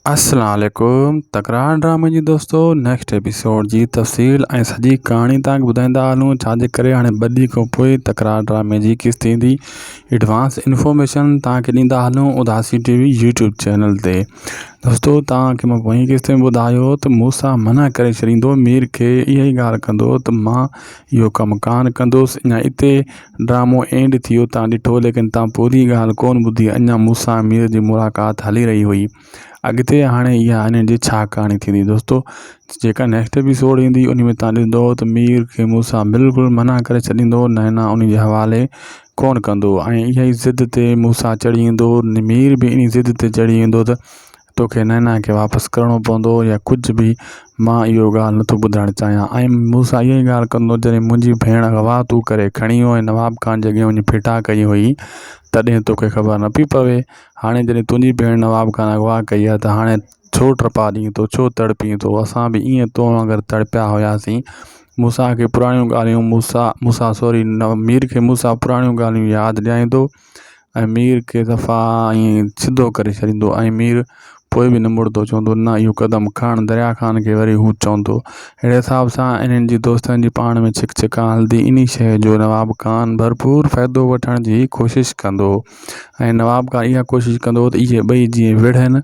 السلام عليڪم تڪرار ڊرامي جي دوستو نيڪسٽ ايپيسوڊ جي تفصيل ۽ سڄي ڪهاڻي تان ٻڌائيندا هلون ڇا جي ڪري هاڻي ٻه ڏينهن کان پوء تڪرار ڊرامي جي قسط ايندي ايڊوانس انفارميشن تان کي ڏيندا هلون Udasi T V YouTube channel تي دوستو تان کي مان پوئين قسط ۾ ٻڌايو ته موسا منع ڪري ڇڏيندو مير کي اها ئي ڳالهه ڪندو ته مان اهو ڪم ڪان ڪندوس اڃا اتي ڊرامو اينڊ ٿي ويو تان ڏٺو ليڪن تان پوري ڳالهه ڪون ٻڌي اڃا مون سان مير جي ملاقات هلي رهي هئي اڳتي هاڻي اها انهن جي ڇا ڪهاڻي ٿيندي دوستو جيڪا نيڪسٽ ايپيسوڊ ايندي ان ۾ تان ڏسندو ته مير کي مون سان بلڪل منع ڪري ڇڏيندو نينا ان جي حوالي ڪون ڪندو ۽ اها ئي ضد تي مون سان چڙهي ايندو مير به انهي ضد تي چڙهي ايندو ته توکي نينا کي واپس ڪرڻو پوندو يا ڪجهه به مان اهو ڳالهه نٿو ٻڌائڻ چاهيان ۽ مون سان اها ئي ڳالهه ڪندو جڏهن منهنجي ڀيڻ اغوا تون ڪري کڻي ويو ۽ نواب خان جي اڳيان وڃي ڦٽا ڪئي هئي تڏهن توکي خبر نه پئي پوي هاڻي جڏهن تنهنجي ڀيڻ نواب خان اغوا ڪئي آهي ته هاڻي ڇو ٽپا ڏئين ٿو ڇو تڙپين ٿو اسان به ائين تو وانگر تڙپيا هياسين موسيٰ کي پراڻيون ڳالهيون موسيٰ موسيٰ سوري مير کي موسيٰ پراڻيون ڳالهيون ياد ڏياريندو ۽ مير کي صفا ائين سڌو ڪري ڇڏيندو ۽ مير پوء به نه مڙندو چوندو نه اهو قدم کڻ دريا خان کي وري هو چوندو اهڙي حساب سان انهن جي دوستن جي پاڻ ۾ ڇڪ ڇڪان هلندي انهي شيء جو نواب خان ڀرپور فائدو وٺڻ جي ڪوشش ڪندو ۽ نواب خان اها ڪوشش ڪندو ته اهي ٻئي جيئن وڙهن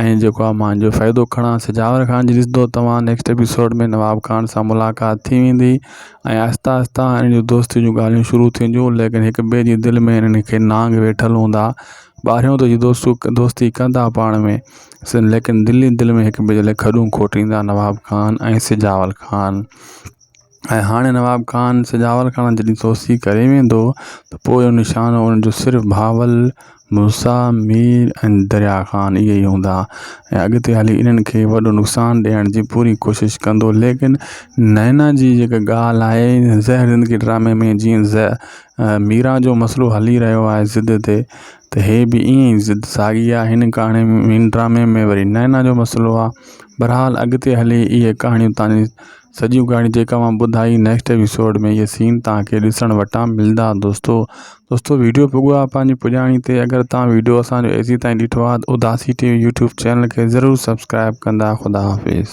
۽ جيڪو آ مان جو فائدو کڻان سجاول خان جي ڏسندو توهان نيڪسٽ ايپيسوڊ ۾ نواب خان سان ملاقات ٿي ويندي ۽ آهسته آهسته انهن جون دوستي جون ڳالهيون شروع ٿينديون ليڪن هڪ ٻئي جي دل ۾ انهن کي نانگ ويٺل هوندا ٻاهريون ته دوستو دوستي ڪندا پاڻ ۾ ليڪن دل ئي دل ۾ هڪ ٻئي جي لاء کڏون کوٽيندا نواب خان ۽ سجاول خان. ۽ هاڻي نواب خان سجاول خان جڏهن توسيع ڪري ويندو ته پوء اهو نشانو ان جو صرف بهاول، موسيٰ، مير ۽ دريا خان اهي ئي هوندا ۽ اڳتي هلي انهن کي وڏو نقصان ڏيڻ جي پوري ڪوشش ڪندو ليڪن نينا جي جيڪا ڳالهه آهي زهر زندگي ڊرامي ۾ جيئن ميران جو مسئلو هلي رهيو آهي ضد تي ته هي به ائين ئي ضد ساڳي آهي هن ڪهاڻي ۾ هن ڊرامي ۾ وري نينا جو مسئلو آهي بهرحال اڳتي هلي اهي ڪهاڻيون تاني سڄيون ڪهاڻي جيڪا مان ٻڌائي نيڪسٽ ايپيسوڊ ۾ اهي سين توهان کي ڏسڻ وٽان ملدا دوستو دوستو ويڊيو پڳو آهي پنهنجي پڄاڻي تي اگر توهان ويڊيو اسان جو ايسي تائين ڏٺو آهي ته Udasi T V YouTube channel کي ضرور سبسڪرائب ڪندا خدا حافظ.